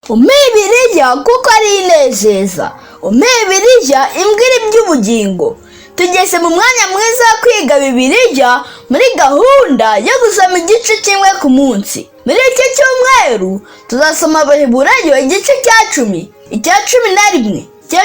Umpe Bibiliya kuko ari inezeza, umpe Bibiliya imbwira iby'ubugingo. Tugeze mu mwanya mwiza wo kwiga Bibiliya muri gahunda yo gusoma igice kimwe ku munsi. Muri iki cyumweru tuzasoma Abaheburayo igice cya 10, icya 11, icya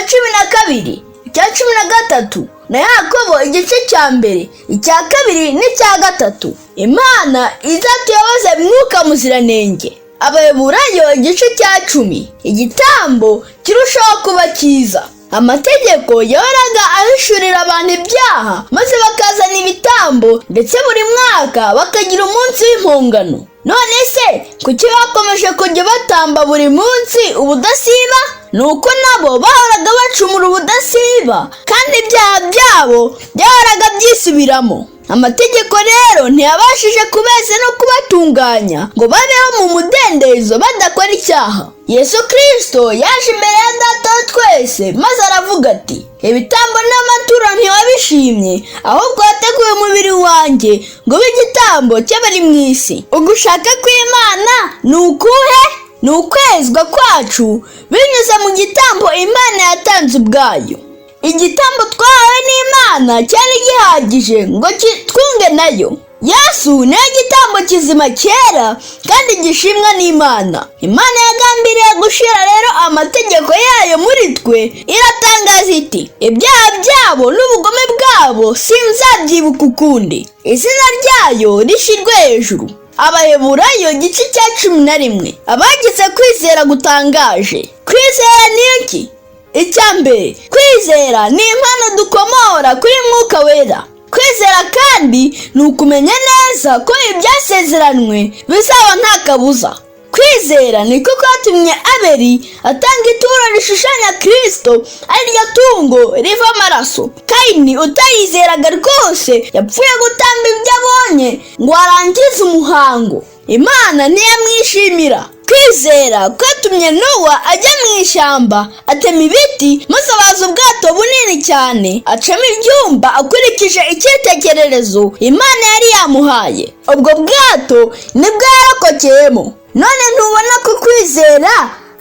12, icya 13 na Yakobo igice cya mbere, icya kabiri n'icya gatatu. Imana izatuyoboze Mwuka Muziranenge. Abaheburayo igice cya 10, igitambo kirushaho kuba cyiza. Amategeko yahoraga ahishurira abantu ibyaha, maze bakazana ibitambo, ndetse buri mwaka bakagira umunsi w'impongano. None se kuki bakomeje kujya batamba buri munsi ubudasiba? Ni uko nabo bahoraga bacumura ubudasiba, kandi ibyaha byabo byahoraga byisubiramo. Amategeko rero ntiyabashije kubeza no kubatunganya ngo babeho mu mudendezo badakora icyaha. Yesu Kirisito yaje imbere ya Data wa twese maze aravuga ati: "Ibitambo n'amaturo ntiwabishimye, ahubwo wateguye umubiri wanjye ngo ube igitambo cy'abari mu isi." Ugushaka kw'Imana ni ukuhe? Ni ukwezwa kwacu binyuze mu gitambo Imana yatanze ubwayo. Igitambo twahawe n'Imana cyari gihagije ngo twunge nayo. Yesu niyo gitambo kizima, cyera kandi gishimwa n'Imana. Imana yagambiriye gushyira rero amategeko yayo muri twe, iratangaza iti: "Ibyaha byabo n'ubugome bwabo sinzabyibuka ukundi." Izina ryayo rishyirwe hejuru. Abaheburayo igice cya 11, abagize kwizera gutangaje. Kwizera ni iki? Icya mbere, kwizera ni impano dukomora kuri Mwuka Wera. Kwizera kandi ni ukumenya neza ko ibyasezeranywe bizaba nta kabuza. Kwizera niko kwatumye Abeli atanga ituro rishushanya Kirisito, ari ryo tungo riva amaraso. Kayini utayizeraga rwose yapfuye gutamba ibyo abonye ngo arangize umuhango, Imana ntiyamwishimira. Kwizera kwatumye Nowa ajya mu ishyamba, atema ibiti, maze abaza ubwato bunini cyane, acamo ibyumba akurikije icyitegererezo Imana yari yamuhaye. Ubwo bwato nibwo yarokokeyemo. None ntubona ko kwizera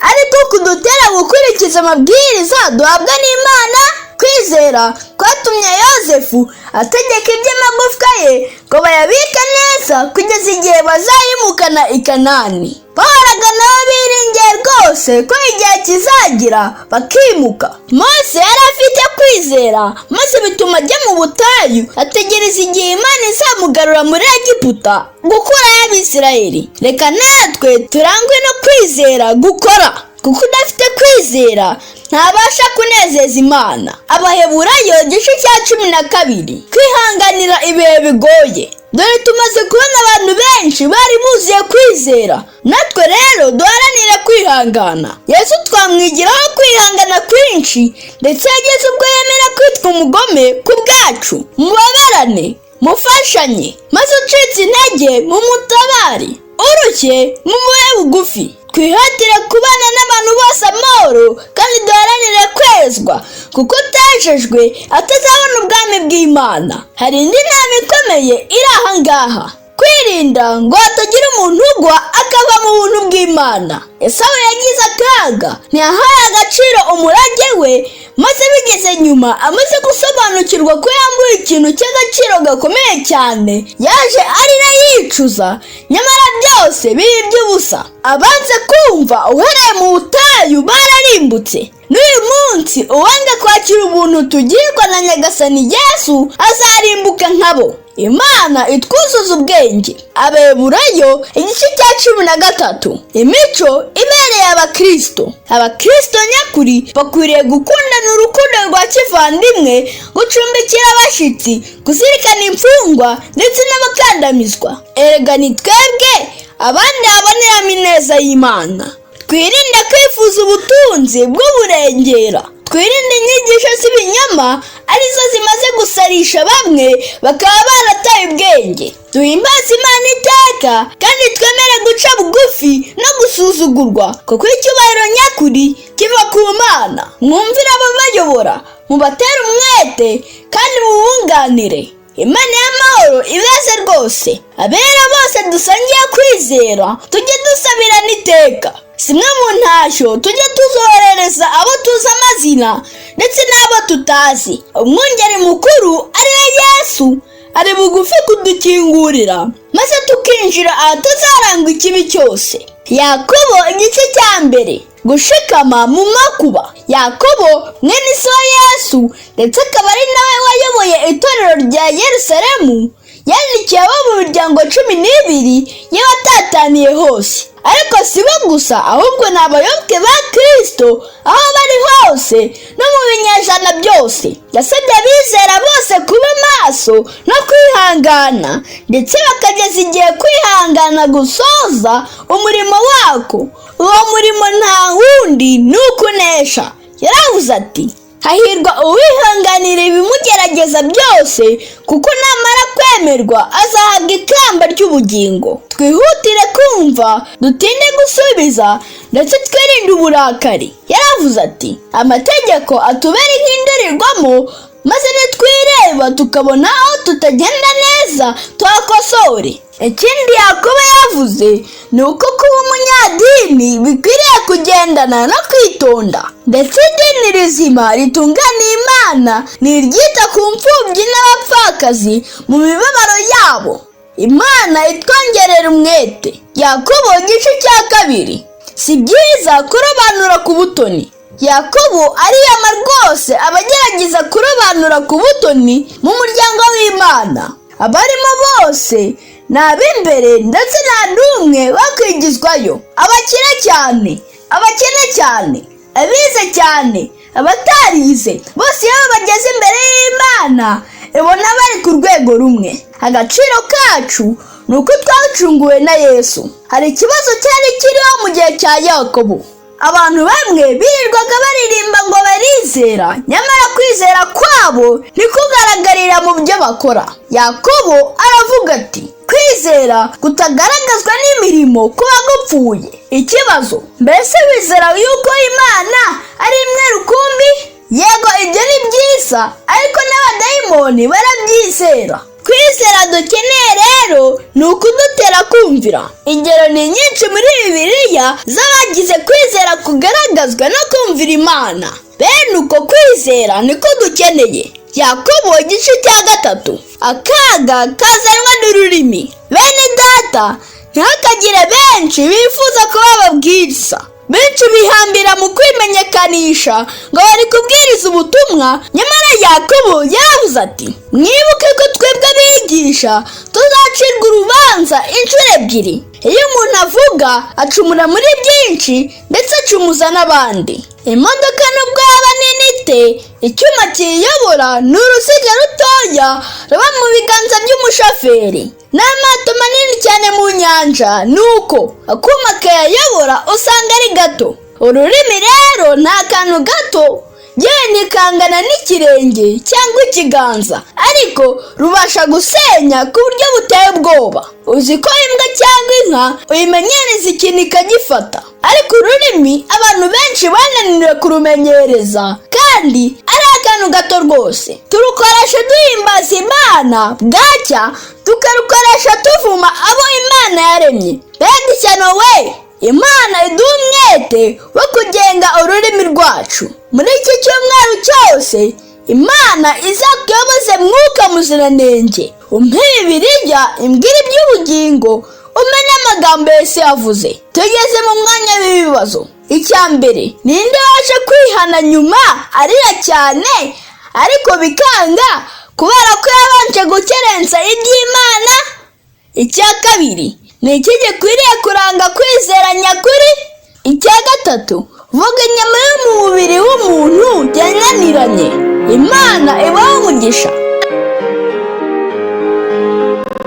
ari ko kudutera gukurikiza amabwiriza duhabwa n'Imana? Kwizera kwatumye Yosefu ategeka iby'amagufwa ye ngo bayabike neza kugeza igihe bazayimukana i Kanani. Bahoraga nabo biringiye rwose ko igihe kizagira bakimuka. Mose yari afite kwizera, maze bituma ajya mu butayu, ategereza igihe Imana izamugarura muri Egiputa gukurayo Abisirayeli. Reka natwe turangwe no kwizera gukora, kuko udafite kwizera ntabasha kunezeza Imana. Abaheburayo igice cya 12, kwihanganira ibihe bigoye. Dore tumaze kubona abantu benshi bari buzuye kwizera. Natwe rero duharanire kwihangana. Yesu twamwigiraho kwihangana kwinshi, ndetse yageze ubwo yemera kwitwa umugome ku bwacu. Mubabarane, mufashanye, maze ucitse intege mumutabare, urushye mumube bugufi. Twihatire kubana n'abantu bose amahoro kandi duharanire kwezwa, kuko utejejwe atazabona ubwami bw'Imana. Hari indi nama ikomeye iri aha ngaha: kwirinda ngo hatagira umuntu ugwa akava mu buntu bw'Imana. Esawu yagize akaga, ntiyahaye agaciro umurage we, maze bigeze nyuma, amaze gusobanukirwa ko yambuye ikintu cy'agaciro gakomeye cyane, yaje arira yicuza, nyamara byose biba iby'ubusa. Abanze kumva uhereye mu butayu bararimbutse. N'uyu munsi uwanga kwakira ubuntu tugirwa na Nyagasani Yesu azarimbuka nkabo. Imana itwuzuza ubwenge. Abaheburayo igice cya 13, imico ibereye abakristo. Abakristo nyakuri bakwiriye gukundana urukundo rwa kivandimwe, gucumbikira abashyitsi, kuzirikana imfungwa ndetse n'abakandamizwa. Erega ni twebwe abandi baboneramo ineza y'Imana. Twirinde kwifuza ubutunzi bw'uburengera, twirinde inyigisho z'ibinyoma arizo zimaze gusarisha bamwe bakaba barataye ubwenge. Duhimbaze Imana iteka kandi twemere guca bugufi no gusuzugurwa, kuko icyubahiro nyakuri kiva ku Mana. Mwumvire ababayobora, mubatere umwete kandi mubunganire. Imana y'amahoro ibeze rwose. Abera bose dusangiye kwizera tujye dusabirana iteka. Zimwe mu ntashyo tujye tuzoherereza abo tuzi amazina ndetse n'abo tutazi. Umwungeri mukuru ariwe Yesu ari bugufi kudukingurira, maze tukinjira ahatazarangwa ikibi cyose. Yakobo igice cya 1, gushikama mu makuba. Yakobo mwene se wa Yesu, ndetse akaba ari nawe wayoboye itorero rya Yerusalemu, yandikiye abo mu miryango 12 y'abatataniye hose. Ariko si bo gusa, ahubwo ni abayoboke ba Kristo aho bari hose no mu binyejana byose. Yasabye abizera bose kuba maso no kwihangana, ndetse bakageza igihe kwihangana gusoza umurimo wako. Uwo murimo nta wundi, ni ukunesha. Yaravuze ati: "Hahirwa uwihanganira ibimugerageza byose, kuko namara kwemerwa azahabwa ikamba ry'ubugingo." Twihutire kumva, dutinde gusubiza, ndetse twirinde uburakari. Yaravuze ati: "Amategeko atubere nk'indorerwamo, maze nitwireba tukabona aho tutagenda neza tuhakosore." Ikindi Yakobo yavuze ni uko kuba umunyadini bikwiriye kugendana no kwitonda, ndetse idini rizima ritunganiye Imana ni iryita ku mfubyi n'abapfakazi mu mibabaro yabo. Imana itwongerera umwete. Yakobo igice cya 2, si byiza kurobanura ku butoni. Yakobo ariyama rwose abagerageza kurobanura ku butoni mu muryango w'Imana. Abarimo bose ni ab'imbere, ndetse nta n'umwe wakwigizwayo. Abakire cyane, abakene cyane, abize cyane, abatarize, bose iyo bageze imbere y'Imana ibona bari ku rwego rumwe. Agaciro kacu ni uko twacunguwe na Yesu. Hari ikibazo cyari kiriho mu gihe cya Yakobo. Abantu bamwe birirwaga baririmba ngo barizera, nyamara kwizera kwabo ntikugaragarira mu byo bakora. Yakobo aravuga ati: "Kwizera kutagaragazwa n'imirimo kuba gupfuye." Ikibazo: mbese wizera yuko Imana ari imwe rukumbi? Yego, ibyo ni byiza, ariko n'abadayimoni barabyizera. Kwizera dukeneye rero ni ukudutera kumvira. Ingero ni nyinshi muri Bibiliya z'abagize kwizera kugaragazwa no kumvira Imana. Bene uko kwizera niko dukeneye. Yakobo igice cya 3, akaga kazanwa n'ururimi. Bene Data, ntihakagire benshi bifuza kuba ababwiriza. Benshi bihambira mu kwimenyekanisha ngo bari kubwiriza ubutumwa, nyamara Yakobo yaravuze ati: "Mwibuke ko twebwe abigisha tuzacirwa urubanza inshuro ebyiri." Iyo umuntu avuga acumura muri byinshi, ndetse acumuza n'abandi. Imodoka nubwo yaba nini ite, icyuma kiyiyobora ni uruziga rutoya ruba mu biganza by'umushoferi. N'amato manini cyane mu nyanja ni uko, akuma kayayobora usanga ari gato. Ururimi rero ni akantu gato, yewe ntikangana n'ikirenge cyangwa ikiganza, ariko rubasha gusenya ku buryo buteye ubwoba. Uzi ko imbwa cyangwa inka uyimenyereza ikintu ikagifata, ariko ururimi abantu benshi bananiwe kurumenyereza, kandi ari akantu gato rwose. Turukoresha duhimbaza Imana, bwacya tukarukoresha tuvuma abo Imana yaremye. Mbega ishyano we! Imana iduha umwete wo kugenga ururimi rwacu. Muri iki cyumweru cyose Imana izakuyoboze Mwuka Muziranenge. Umpe Bibiliya imbwira iby'ubugingo, umenye amagambo Yesu yavuze. Tugeze mu mwanya w'ibibazo. Icya mbere: ninde waje kwihana nyuma arira cyane, ariko bikanga kubera ko yabanje gukerensa iby'Imana? Icya kabiri: ni iki gikwiriye kuranga kwizera nyakuri? Icya gatatu: vuga inyama yo mu mubiri w'umuntu yananiranye. Imana ibahe umugisha.